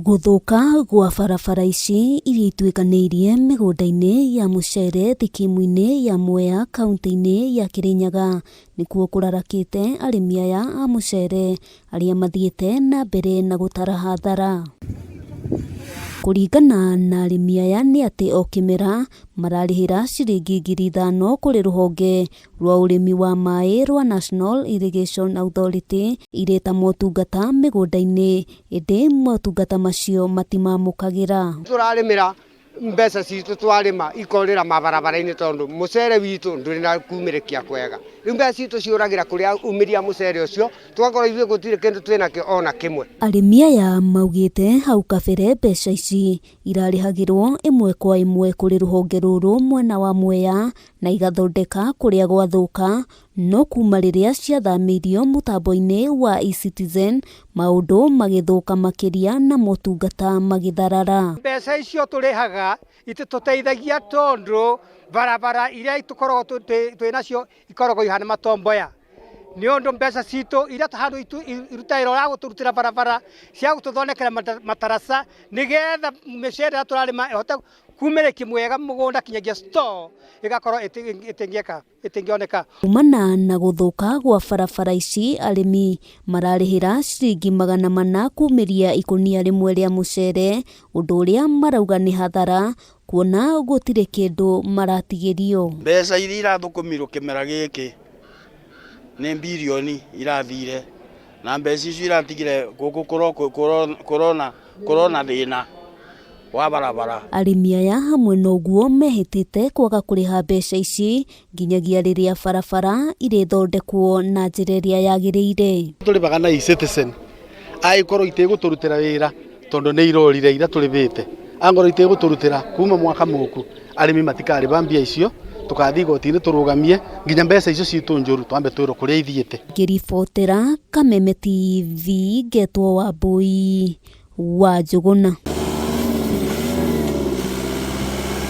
Gũthũka gwa barabara ici iria ituĩkanĩirie mĩgũnda-inĩ ya mũcere thikimu-inĩ ya Mwea kauntĩ-inĩ ya Kĩrĩnyaga nĩkuo kũrarakĩte arĩmi aya a mũcere arĩa mathiĩte na mbere na gũtara hathara. Kũringana na arĩmi aya nĩ atĩ o kĩmera mararĩhĩra ciringi 5,000 kũrĩ rũhonge rwa ũrĩmi wa maĩ rwa National Irrigation Authority irĩ ta motungata mĩgũnda-inĩ, ĩndĩ motungata macio matimamũkagĩra. Tũrarĩmĩra mbeca citũ twarĩma ikorĩra mabarabara-inĩ tondũ mũcere witũ ndũrĩ na kumĩrĩkia kwega. Rĩu mbeca citũ ciũragĩra kũrĩa umĩria mũcere ũcio, tũgakorwo ithuĩ gũtirĩ kĩndũ twĩnakĩo ona kĩmwe. Arĩmi aya maugĩte hau kabere mbeca ici irarĩhagĩrwo ĩmwe kwa ĩmwe kũrĩ rũhonge rũrũ mwena wa Mwea na igathondeka kũrĩa gwathũka, no kuma rĩrĩa ciathamĩirio mũtambo-inĩ wa eCitizen maũndũ magĩthũka makĩria na motungata magĩtharara. Mbeca icio tũrĩhaga ititũteithagia tondũ barabara iria tũkoragwo twĩ nacio ikoragwo ihana matomboya. Nĩ ũndũ mbeca citũ iria handũ iruta wĩra wa gũtũrutĩra barabara cia gũtũthondekera mataraca nĩgetha mĩcere ĩrĩa tũrarĩma ĩhote kumĩrĩkia mwega mũgũnda kinyagia store ĩgakorwo ĩtĩngĩeka ĩtĩngĩoneka. Kumana na gũthũka gwa barabara ici arĩmi mararĩhĩra ciringi 400 kumĩria ikũnia rĩmwe rĩa mũcere, ũndũ ũrĩa marauga nĩ hathara kuona gũtirĩ kĩndũ maratigĩrio. Mbeca iria irathũkũmirwo kĩmera gĩkĩ nĩ birioni irathire na mbeca icio iratigire gũkũ kũrona thĩna wa barabara. Arĩmi aya hamwe na ũguo mehĩtĩte kwaga kũrĩha mbeca ici nginyagia rĩrĩa barabara irĩthondekwo na njĩra ĩrĩa yagĩrĩire. Tũrĩhaga na eCitizen angĩkorwo itigũtũrutĩra wĩra tondũ nĩ irorire iria tũrĩhĩte, angorwo itigũtũrutĩra kuma mwaka mũku arĩmi matikarĩha mbia icio, tũkathiĩ igoti-inĩ tũrũgamie nginya mbeca icio citũ njũru twambe twĩrwo kũrĩa ithiĩte. Ngĩribotera Kameme TV ngetwo Wambui wa Njũgũna.